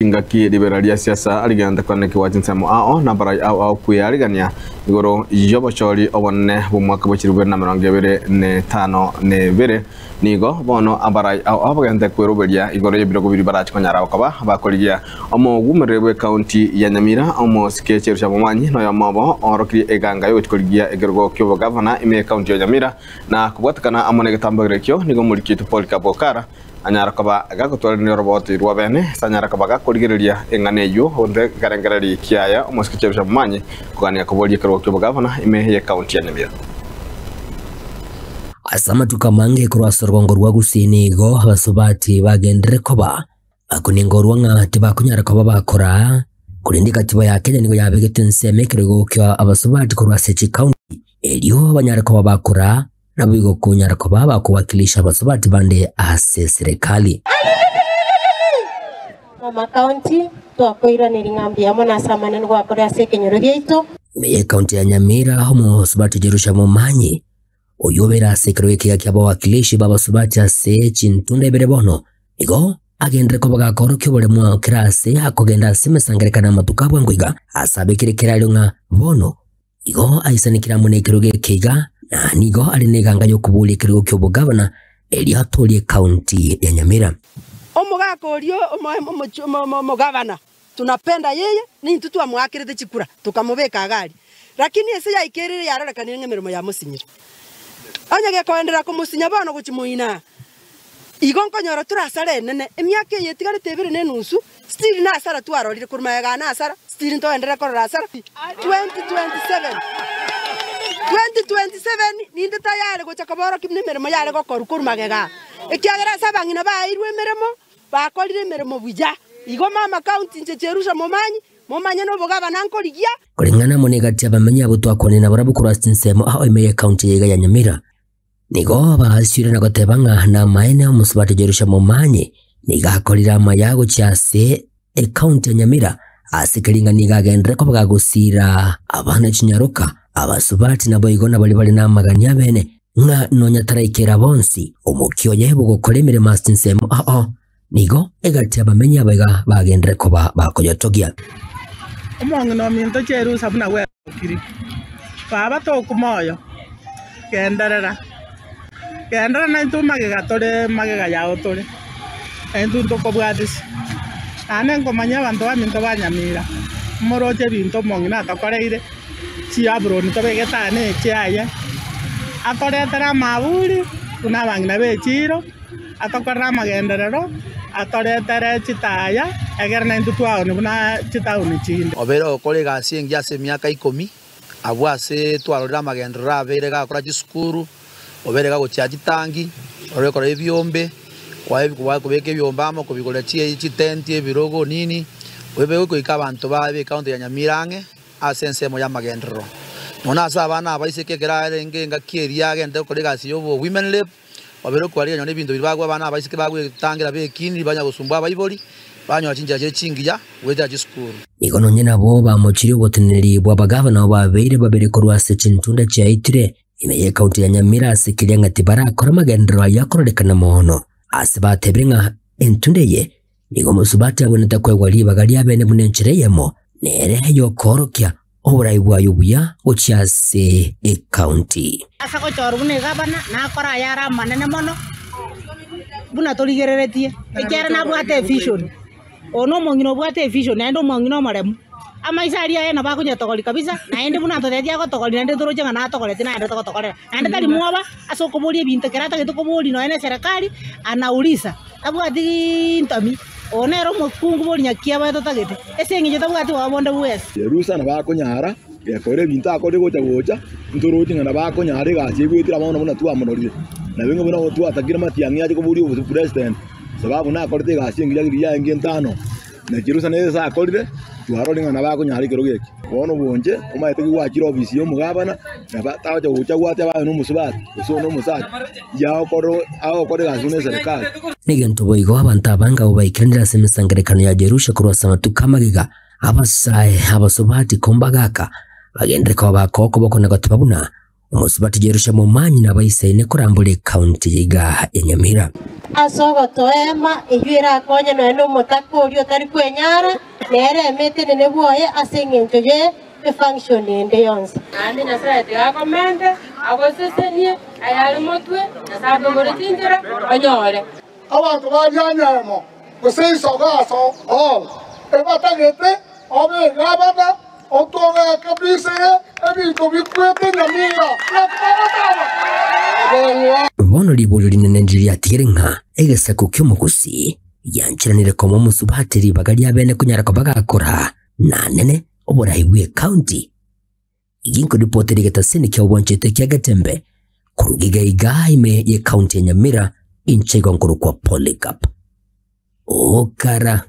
Chingaki ribera ria siasa rigente koanekigwa chinsemo ao na abarai ao ao kwearigania igoro y'obochori obonene bw'omwaka bwe chilifu bibere na emerongo ebere na etano na ebere. Nigo bono abarai ao ao bagente kweroberia igoro y'ebirogo biria barache konyara gokoba bakorigia. Omogwumereri bw'ekaunti ya Nyamira, omosike Cherusha Momanyi noyomo obo oorokirie eganga y'ogochia korigia ekerogo ki'obogavana ime y'ekaunti ya Nyamira na kobwatekana amo negetambokero ekio nigo omoriki oito Polycarp Okara anyare koba gagotwarania oroboti rwa bene, ase anyare koba gakorigereria eng'ana eyio, onde nkarengereria kiaya omosike Cherusha Momanyi kogania koboria ekerogo ki'obogavana ime y'ekaunti ya Nyamira. Ase amatuko amange korwa ase orogongo rwa Gusii nigo abasubati bagenderere koba bakoningorwa ng'a tibakonyara koba bakoraa, korende ekatiba ya Kenya nigo yabegete ensemo ekerogo kia abasubati korwa ase chikaunti erio banyare koba bakoraa Naboigo konyara koba bakowakilisha abasubati bande ase eserekari. Mama County, twakoiraneria ng'a mbuya mono ase amanene gwakore ase ekenyoro giaito. Ime y'ecounty ya Nyamira, omosubati Jerusha Momanyi, oyio obeire ase ekerogo ekiya ki'abawakilishi b'abasubati ase chintunda ibere bono, nigo agenderere koba gakorokia oboremo kera ase akogenda ase emesangererekano y'amatuko a bwango iga, ase abekire kerareo ng'a bono Igo aisanekire amo nekerogo eke iga, na nigo are neganga y'okoboria ekerogo ki'obogavana, erio atoorie ekaunti ya Nyamira. Omogaka oria omogavana tunapenda yeye, nintwe twamoakerete chikura tokamobeka iga aria, lakini ase yaikereire yarorekanire ng'a emeremo yamosinyire. Onye gekoenderera komosinya bono gochia moino aa, igo nkonyora tore asara enene, emiaka eye etigarete ebere na enusu, Still nasara twarorire korwa magega aa nasara, still ntoenderere korora asara 2027 2027 ninde tayari gocha koborokia buna emeremo yare gokorwa korwa magega aa, ekiagera ase abang'ina baeirwe emeremo, bakorire emeremo buya. Igo mama county inche Jerusha momanyi, momanye nobogabana nkorigia. Koreng'ana amo negati y'abamenyi abwo twakwanire nabarabwo korwa ase chinsemo ao ime y'ecounty eye iga ya Nyamira, Nigo baasiure na goteba ng'a namaene omosubati Jerusha Momanyi nigo akorire amaya gochia ase ecounty ya Nyamira ase kering'ana nigo agenderere koba gagosiira abana chinyaroka, abasubati naboigo nabaria bare namagani abene ng'a nonya taraikera bonsi omokia oye bogokora emeremo ase chinsemo ao nigo egati abamenyi abaiga bagenderere koba bakoyotogia. Omong'ina ominto Jerusa buna bwegokiri, Baba tokumoyo, genderera, genderera naintwe magega tore magega yao tore, naintwe ntokobwatisia. Naende nkomanya abanto baminto ba Nyamira, moroche ebinto omong'ina atokoreire, chiaburoni tobegete aa ne echiaye, atoretere amaburi buna abang'ina be echiiro. Atokorere amagenderero, atoretere chitaaya, egere naintwe twaone buna chitauni chinde. Obeire ogokora egasi engiya ase emiaka ikomi, abwo ase twarorire amagenderero abeire gakora chisukuru, obeire gagochia chitangi, orore kora ebiombe, kobeka ebiombe amo, kobigorera chitenti, ebirogo nini, obe goika abanto ba ekaunti ya Nyamira ang'e. ase ensemo y'amagenderero. Nonya ase abana abaiseke ekero arenge engaki eria agente gokora egasi y'obo women rep, obeire okwarigania nonya ebinto biria bagwa abana abaiseke bagwetangera bekiniri banya gosumbua abaibori, banyora chinchera chire chingiya goetera chisukuru. Nigo nonya nabo bamochirie oboteneneri bw'abagavana abo babeire babere korwa ase chintunda chiaitire ime y'ekaunti ya Nyamira ase keria ng'a tibarakora amagenderero ayio akororekana mono. Ase batebire ng'a entunda eye Nigo omosubati agwenerete koegwa ribaga ri'abeene buna enchera eyemo nere y'okoorokia oborai bwaye obuya gochia ase ekaunti. Ase gochorwa buna egavana, nakore ayare amanene mono, buna torigereretie, ekiagera nabwate evision. Oyo na omong'ina obwate evision naende omong'ina omoremu. Amaiso aria aye nabo akonyatogoria kabisa, naende buna atotebetie agotogoria naende toroche ng'a natogoretie naende togotokorera. Naende tari mwoba ase okoboria ebinto ekero atagete koboria nonya na eserekari, anauliza. Tabwati ntomi, oyo nere omokungu boria nyakiaba totagete, ase engencho tabwati bobe bonde bwensi. Yerusa nabo akonyara gekora ebinto akorire gocha gocha, ntoroche ng'a nabo akonyara egasi egwetire amo buna twamororire. Nabo ng'a buna twatakire matiang'i ache koboria obopresident, sababu nakorete egasi engiya riria yarenge entano. Na Jerusa nere ase akorire, twarorire ng'a nabo akonyara ekerogo eke. Bono bonche, omanyete ki gwachire ofisi y'omogabana, nabo tagocha gocha gwateba aye nomosubati, gose oyo nomosacha, yagokora agokora egasi buna eserekari. Negento boigo abanto abange abwo baikeranire ase emesangererekano ya Jerusha korwa ase amatuko amagega, abasae, abasubati, kombagaaka, bagenderere koba bakoa okoboko na goteba buna. Omosubati Jerusha Momanyi nabaisaine korambora ekaunti ya iga ya Nyamira. Ase ogotoema eyio erakonye nonya nomotaka oria otari kwenyara, nere emete enene bwoye ase engencho ye efunction ende yonsi. Naende Nyasae tiga akomente, agosesenie ayare motwe, Nyasae akoigore chinchera, onyore. Abanto ba rianyemo, gose isogaso all, ebatagete obe egavana, otogeke bisire ebinto bikwete nyamira, naki bagoteba? Bono riborio rinene ndiri riatigire ng'a egesaku ki'omogusi giancheranire koma omosubati ribaga riabene konyara koba gakora nanene oborai bw'ecounty. Ginkoripotera egetasini kia obwanchete kia Getembe korwa iga iga ime ye county ya Nyamira inche igo nkorokwa Polycarp Okara.